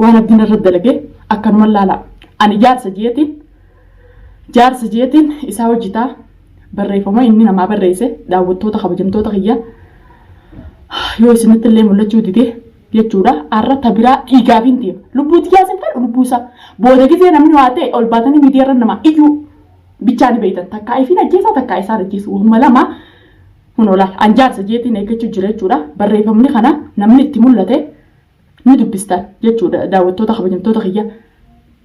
Waan abdiin irra dalage akkanuma laalaa. Ani jaarsa jeetiin jaarsa jeetiin isaa hojjetaa barreeffama inni namaa barreesse daawwattoota kabajamtoota kiyya yoo isinitti illee mul'achuu dide jechuudha. Har'a ta biraa dhiigaaf hin deema. Lubbuu tiyyaas hin fedhu lubbuu isaa. Booda gizee namni waa ta'e ol baatanii miidiyaa irra namaa iyyuu bichaa ni beektan. Takkaa ifiin ajjeesaa takkaa isaan ajjeesu. Wahuma lama kunoo laal an jaarsa jeetiin eeggachuu jira jechuudha. Barreeffamni kana namni itti mul'ate ni dubbistan jechuudha daawwattoota kabajamtoota kiyya.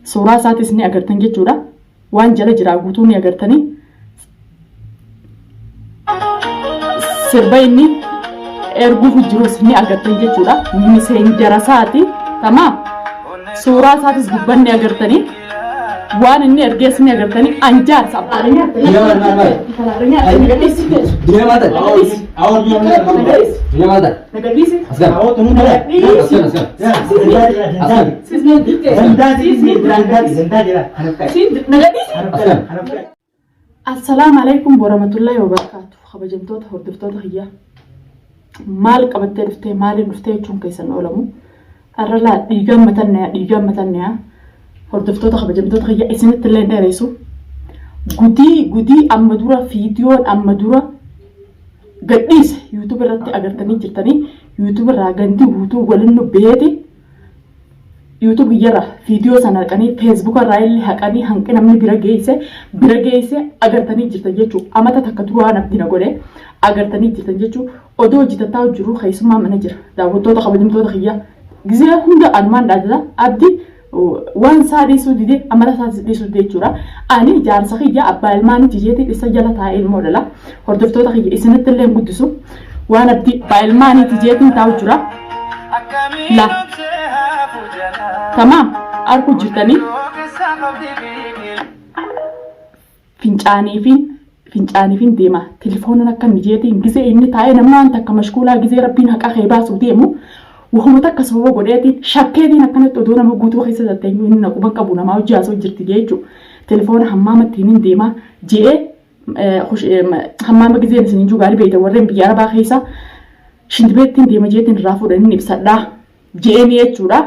Suuraa isaatis ni agartan jechuudha. Waan jala jiraa guutuu ni agartanii. Sirba inni erguuf jirus ni agartan jechuudha. Miseenjara isaati. Tamaam. Suuraa isaatis gubban ni agartanii. Waan inni ergees ni agartanii. An jaarsa. Assalaamu alaikum warahmatullahi wabarakaatu. Kabajamtoota hordoftoota kiyyaa. Maal qabattee dhuftee maaliin dhuftee jechuun keessan oolamu. Har'a laa dhiigaan matanneya dhiigaan matanneya. Hordoftoota kabajamtoota kiyyaa isinitti illee hin dheeressu. Gudii gudii amma dura fiidiyoon amma dura gadhiise YouTube irratti agartanii jirtanii YouTube irraa gandi guutuu waliin nu beeti. YouTube kiyyarra viidiyoo sana haqanii Facebook irraa illee haqanii hanqi namni bira geesse bira geesse agartanii jirtan jechuudha. Amata takka duraan abdii na godhe agartanii jirtan jechuudha. Odoo hojjetataa jiru keessummaa mana jira. Daawwattoota kabajamtoota kiyyaa gizee hunda anumaan dhaadata abdii waan isaa dhiisuu didee amala isaa dhiisuu didee jechuudha. Ani jaarsa kiyya abbaa ilmaanii jeetiin isa jala taa'ee ilmoo dhala. Hordoftoota kiyya isinitti illee hin guddisu. Waan abdii abbaa ilmaaniiti jeetiin taa'u jira. La. Tamaam arku jirtanii fincaaniifiin fincaaniifiin deema tilifoonan akka inni jeetiin gizee inni taa'ee namni waan takka mashkuulaa gizee rabbiin haqaa kee baasuuf deemu wahuma takka sababa godheetiin shakkeetiin akkanatti odoo nama guutuu keessa tatteenyu inni na quban qabu namaa hojii haasoo jirti jechuu tilifoona hammaamatti hin deema je'ee hammaama gizeen isin hin gaarii beektan warreen biyya arabaa keessa shintibeettiin deema jeetiin irraa fuudhan inni ibsadhaa je'eenii jechuudha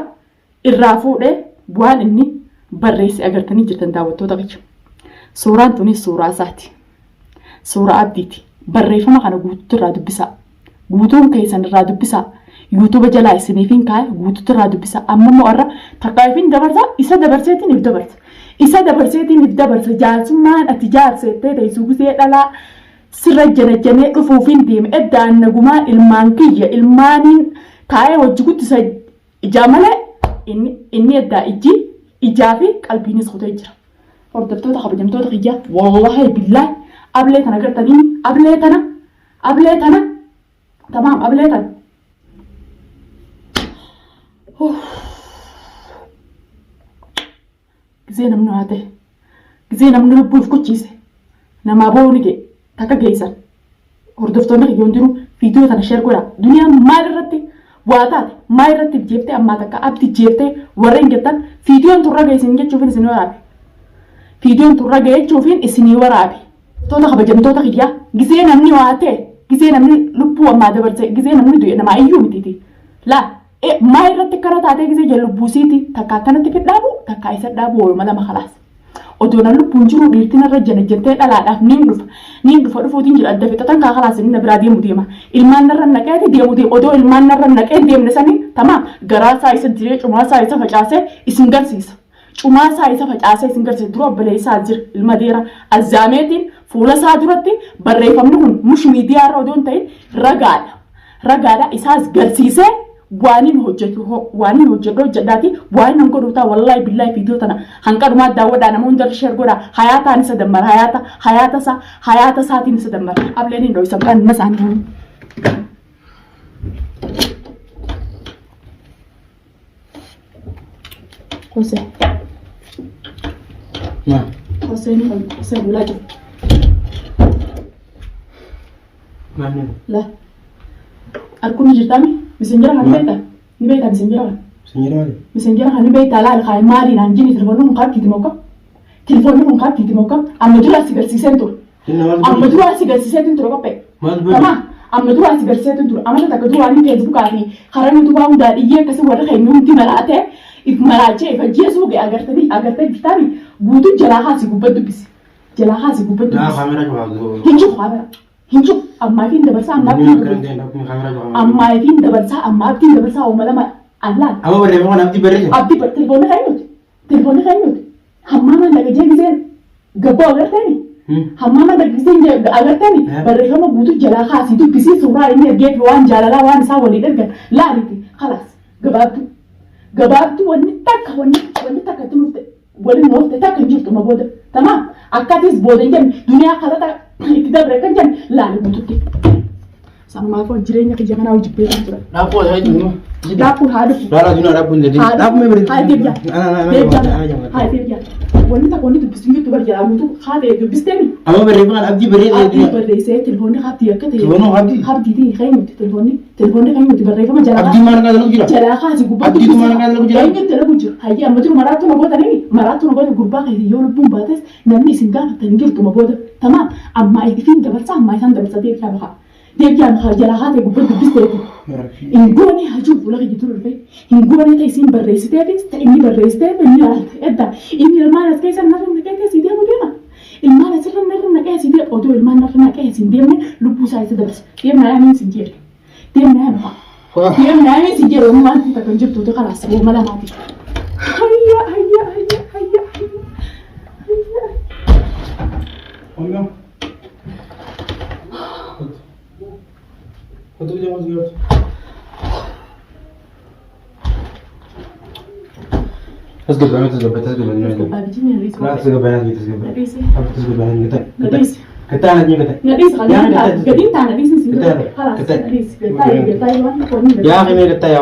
irraa fuudhee waan inni barreesse agartanii jirtan daawwattoota kiyya. Suuraan tunis suuraa isaati. Suuraa abdiiti. Barreeffama kana guutuutti irraa dubbisaa. Guutuun keessan irraa dubbisaa. Yuutuuba jalaa isiniifin kaaya guutuutti irraa dubbisaa. Amma immoo irra takkaa ifin dabarsaa isa dabarseetiin if dabarsa. Isa dabarseetiin if dabarsa. Jaarsummaan ati jaarseettee teessuu gisee dhalaa sirra janajjanee dhufuufin deeme. Eddaan nagumaan ilmaan kiyya ilmaaniin taa'ee wajji guddisa ijaa malee inni inni eddaa ijji ijaa fi qalbiinis kutee jira. Hordoftoota kabajamtoota kiyya wallaahi billaahi ablee tana gartanii ablee tana ablee tana tamaam ablee tana. Gizee namni waa ta'e gizee namni lubbuu if kuchiise namaa boo'uu ni ga'e takka geessan. Hordoftoonni kiyya hundinuu viidiyoo tana sheer godhaa. Duniyaan maal irratti waa taate maal irratti if jeeftee ammaa takka abdi jeeftee warreen jettan viidiyoon tun raga isin jechuufin isin waraabe. Viidiyoon tun raga jechuufin isinii waraabe. Toota kabajamtoota kiyyaa gizee namni waa ta'e gizee namni lubbuu ammaa dabarse gizee namni du'e namaa iyyuu mitiiti. Laa maa irratti akkana taatee gizee jedhu lubbuu siiti takka akkanatti fidhaabu takka isa dhaabu walumaa lama kalaas. Odoo nan lubbuun jiruu dhiirti narra janajjantee dhalaadhaaf niin dhufa. Niin dhufa dhufuutiin jira adda fixatan kaa kalaas inni na biraa deemu deema. Ilmaan narra naqeeti deemu deema. Odoo ilmaan narra naqee deemne sanii tamaam garaa isaa isa diree cumaa isaa isa facaasee isin garsiisa. Cumaa isaa isa facaasee isin garsiisa. Dura obboleessaa jira ilma deera azzaameetiin fuula isaa duratti barreeffamni kun mush miidiyaa irra odoo hin ta'in ragaadha. Ragaadha isaas garsiisee waanin hojjetu waanin hojjedhu hojjedhaati waanin hin godhu ta'a wallaahi billaahi viidiyoo tana hanqanumaa daawwadhaa nama hunda sheer godhaa hayaataan isa dammara hayaata hayaata isaa hayaata isaatiin isa dammara ableen hin dho'isan kan na isaanii. Jose. Ma. Jose ni Jose bulaa jiru. Maal nama? La. Arguun ni jirtaami? Misenjera kan beektaa? Ni beektaa misenjera kan? Senyera maali? Misenjera kan ni beektaa laal kaa maali naan jini telefoonni kun kaabtiiti moo kam? Telefoonni kun kaabtiiti moo kam? Amma dura si garsiiseen ture. Inna maal Amma dura si garsiiseetiin ture qophee. Maal godhe? Tamaa amma dura si garsiiseetiin ture. Amata takka dura waan Feesbuukaa fi karaa Yuutuubaa hundaa dhiyyee akkasii warri keenya hundi maraatee If maraachee if ajjeesuu ga'e agartanii agartanii jirtaami guutuu jalaa kaasii gubbaa dubbisi. Jalaa kaasii gubbaa Laa dubbisi. kaameraa cufa. Hin jiru kaamera. Hin jiru. Ammaa fi dabarsaa ammaa fi Duniyaa akkana ta'e dhaabbii kaameraa cufa. ammaa fi dabarsaa ammaa fi dabarsaa ooma lama allaan. Amma barreeffama kana abdii barreesse. Abdii bar telefoonni kan nuti. Telefoonni kan nuti. Hammaamaan dhagajee giseen gabboo agartanii. Hammaama dhagiseen agartani barreeffama guutuu jalaa kaasii dubbisii suuraa inni ergeef waan jaalalaa waan isaa waliin ergan laaliti kalaas gabaabtuu gabaabtuu wanni takka wanni wanni takka itti nuufte waliin noofte takka hin jirtu ma booda tamaam akkatis booda hin jenne duniyaa kalata itti dabre kan jenne laali guututti. Sanumaaf jireenya kiyya kanaa hojii beekan ture. Dhaabbuu haa jiru. Dhaabbuun haa dhufu. Laalaa duniyaa dhaabbuu hin dandeenye. Dhaabbuu mee Haa deebi'a. Deebi'a. Haa deebi'a. Wanni takka wanni dubbistu hin jirtu bar jalaa guutuu haa ta'e dubbisteemi. Amma barreeffama kana abdii barreesse Abdii duniyaa. barreessee telefoonni abdii akka ta'e. Telefoonni abdii? Abdiitiin kan nuti telefoonni telefoonni kan nuti barreeffama jalaa. Abdii maal kan dalagu jira? Jalaa kaasi gubbaa Abdiitu maal kan dalagu jira? Eenyutti dalagu jira? Hayyee amma jiru maraattu na gootanii maraattu na goota gurbaa keessa yoo lubbuun baates namni isin gaafattan hin jirtu ma booda. Tamaam ammaa ifiin dabarsa ammaa isaan dabarsa deebi'aa bahaa. Deebi'aa bahaa jalaa haatee gubbaa dubbisteeti. Hin goone hajuu fuula kiyya dura dhufe hin goone ta'e isiin barreessiteefis ta'e inni barreessiteef inni ilaalte edda inni ilmaan as keessa narra naqee asii deemu deema ilmaan asirra narra naqee asii deemu odoo ilmaan narra naqee asii hin deemne lubbuu isaa isa dabarsa deemna yaamiin sin jedhe deemna yaami haa deemna yaamiin sin jedhe waan wanti takka hin jirtuuti kalaas wooma lamaati. Hayya hayya hayya hayya hayya. Ongam. Kottu biyya kottu biyya. تسقط تسقط تسقط لا تسقط بيانات تسقط تسقط بيانات قطع انا قطع Nadhiis gadiin taana dhiisni sin خلاص nadhiis galtaa waan qorni يا اخي ما قطع يا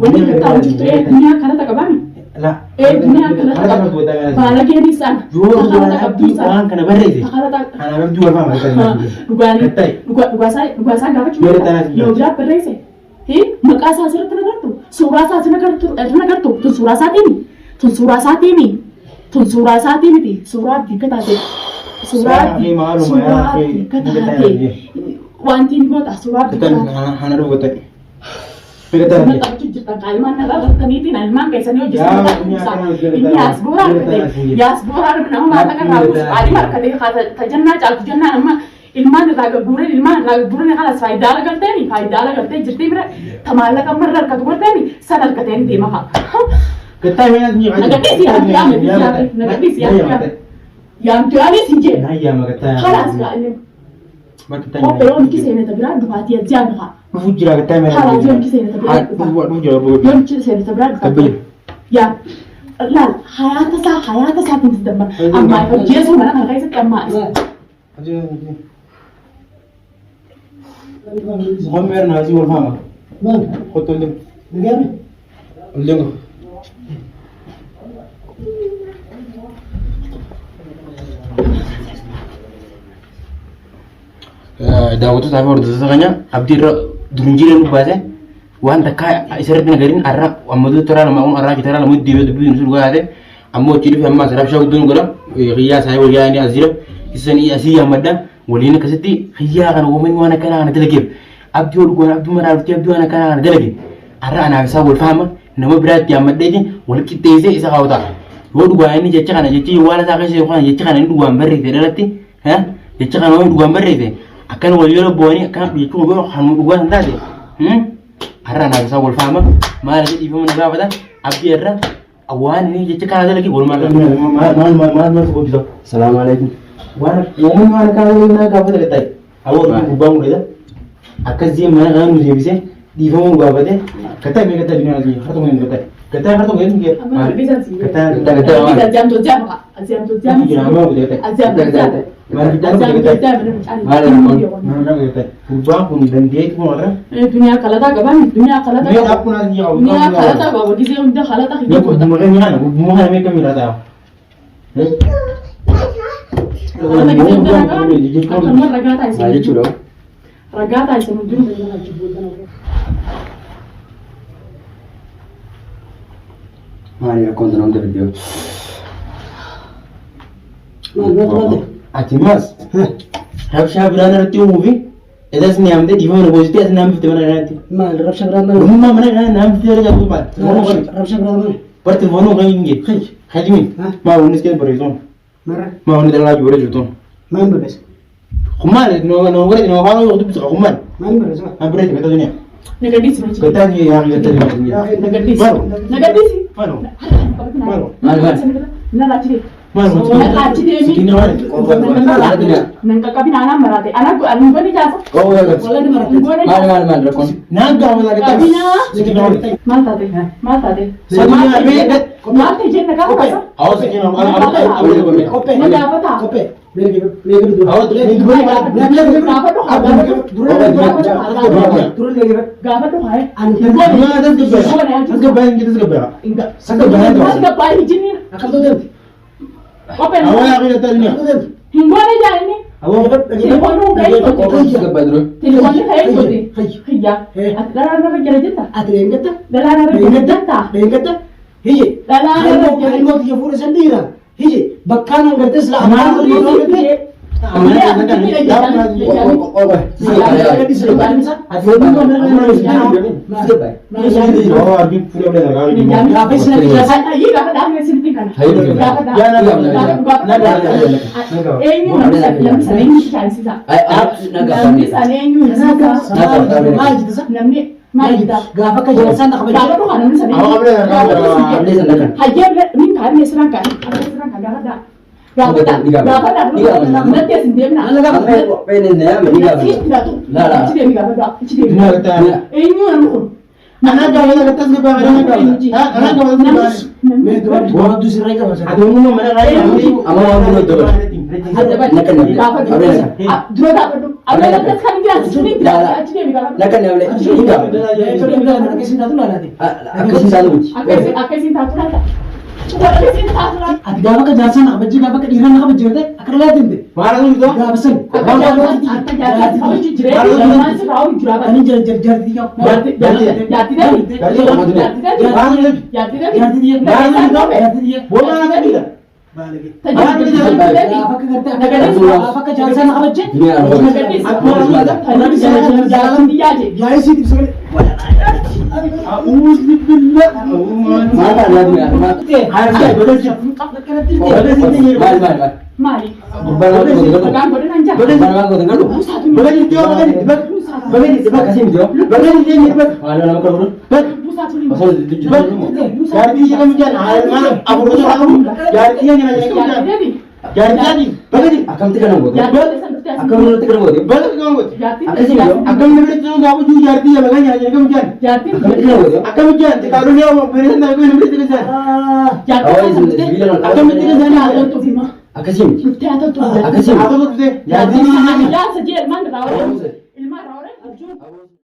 Wanni galtaa hojjetu ee duniyaa kanata qabami لا ee duniyaa kanata qaba baalagee dhiisaan takalata qabduu isaan وان كان بريزي takalata انا ببدو ولا dhugaanii dhugaasaa gaafachuu Yeroo tanaas yoo biraa barreesse maqaa isaa asirratti nagartu suuraa isaa asirratti nagartu tun suuraa isaatiimi tun suuraa isaatiimi tun suuraa isaatii miti suuraa abdii akka taate suuraa abdii suuraa abdii akka taate wanti ni goota suuraa abdii akka taate. انا لو قطع Maxxanfachuu jirtan kaalmaan narraa bartaniitiin ilmaan keessanii hojjetan inni yaasbooraa argate yaasbooraa nama maallaqa irraa buusu qaalima argate tajannaa caaltu jennaan amma ilmaan irraa gagguuran ilmaan irraa gagguuran kanas faayidaa argatteeni faayidaa argattee jirtii bira ta maallaqa amma irra argatu godheeni san argateen deema haa. قطع Nagadhiisi yaamtu yaame nagadhiisi yaamtu yaame yaamtu yaame sin jedhe يا ما قطع خلاص gaa ما قطع qophee yoon kiseeneta biraa dhufaatii ajjaan haa. فوجرا قطع ما خلاص yoon kiseeneta biraa dhufaa. فوجرا Yoon kiseeneta biraa dhufaa. Kabbaje. Yaa laal hayaata isaa hayaata isaatiin si dammara. Ammaa hojjeesuu mana kana keessatti ammaa isa. غمر نازي والفاما خط اللي اللي daawwattoota fi hordoftoota keenya abdii irra durunjiilee nu baase waan takka isarratti nagariin arra ammatuu toraa lama uun arraa kitaraa lama deebi'ee dubbii nuti dhugaa taate ammoo achi dhufe amma asirraa bishaan guddoon godha xiyyaa isaa wayyaa inni as jira isanii asii yaammadha waliin akkasitti xiyyaa kana uummanni waan akkanaa kana dalageef abdii ol goona abdii maraa dhufti abdii waan akkanaa kana dalage arra anaaf isaa wal faama nama biraatti yaammadheeti wal qixxeessee isa kaawwata yoo dhugaa inni jecha kana jechi waan isaa keessa yookaan jecha kana inni dhugaan barreesse dhalatti jecha kana waan dhugaan barreesse akkana wal yeroo bu'anii akkana jechuun yoo kan dhugaa hin taate har'a anaaf isaa wal faama maal akka dhiifama na gaafata abdii irra waan inni jecha kana dalage walumaa maal maal maal maal hojjeta Salaamu alaikum. waan uummanni waan kana dalage na gaafata gattaa'e hawwa gubbaa mul'ata akkas jee mana kana nu deebisee dhiifama nu gaafate gattaa'e mee gattaa'e duniyaa asii harta kun gattaa'e gattaa'e harta kun Amma gattaa'e dubbisan si. gattaa'e Dubbisan azyaamtu azyaama haa azyaamtu azyaama. Azyaamtu azyaama. Azyaamtu azyaama. Gurbaan kun dandeettii kun irra Duniyaa kalataa qabaan duniyaa kalataa mee qaba. dhaabbuun asii qabu. Duniyaa kalataa qaba gisee hunda kalataa hin Mee godha. gubbuma kana gubbuma kana mee kamii irraa ta'a? Kalataa gisee hunda ragaa akkanuma ragaa Maal taasisan. jechuudha? Ragaa taasisan hundinuu fayyada jibboota. Maali rakkoon sana hunda fiddee? Ati maas rabshaa biraan irratti uumuu fi edas ni hamte dhiifama na goositee as naam bifte mana kanatti. Maal rabsha biraan maal? Gummaa mana kana naam biftee irra jaalatu baal. Rabsha biraan maal? Bar telefoonuu kan hin jee. Hajimi. Maa wanni iskee barreessuun. Marra. Maa wanni dhalaa jiru jirtuun. Maal barreessa? Kummaan nama gara nama afaan yoo dubbisa kummaan. Maal barreessa? Maa barreessa gataa duniyaa. Nagaddiisi machi. Gataa duniyaa yaa gataa duniyaa. Nagaddiisi. Maalo. Nagaddiisi. Maalo. Maalo. Maal maal? Narraa achi deemi. Maalo. Narraa achi deemi. Sikiina maali? Nan qaqqabin anaan maraate. Anaan ani goone jaasa. Maal maal maal rakkoon? Naan gaama gataa. Qabinaa. Sikiina maali? Maal taate? Maal taate? Sikiina maali? Maal ta'e jenna gaafa kaasa? Awo sikiina maali? Qophee. Na gaafata. Qophee. Meeqa dura? Awo Gaafadhu haa gaafadhu. Gaafadhu haa. Maal gabbaa hin jinniin. Akkam ta'u Qophee. Awo yaa gataa duniyaa. Hin goone jaa inni. Telefoonni ka'ee sote. Telefoonni ka'ee sote. Hiyya. Ati dhalaa irra jira jetta. Ati leengatta? Dhalaa irra jira jetta. Leengatta? Hiyye. Dhalaa irra jira. Ilmoo kiyya fuudhe san dhiira. Hiyye. Bakkaan hangartee sila abbaan Gaafa akka jaalsaan na kabaja. Ati gaafa akka jaarsaan na kabajjee gaafa akka dhiiraa na kabajjee gartee akka dhalaa deemte. Gaafa san. Ani jaartii yaa. Jaartii yaa. Jaartii yaa. Gaafa akka gartee gaafa akka jaarsaan na kabajjee. Yaa'ii siitiif sagalee. Maali? Dhagaan godhan jaa. Akkamti kana goote? Akkamti kana goote? Akkamti gaafachuu jaartii jala kan nyaata kam jaan? Akkamti kana goote? Akkam jaan? Xiqqaaruun yaa bineensaan ta'e kun bineensaan isaan. Akkamitti kan isaan Akkasii miti. Akkasii miti. Haa ta'u dhuftee jaartii Jaarsa jee maal irraa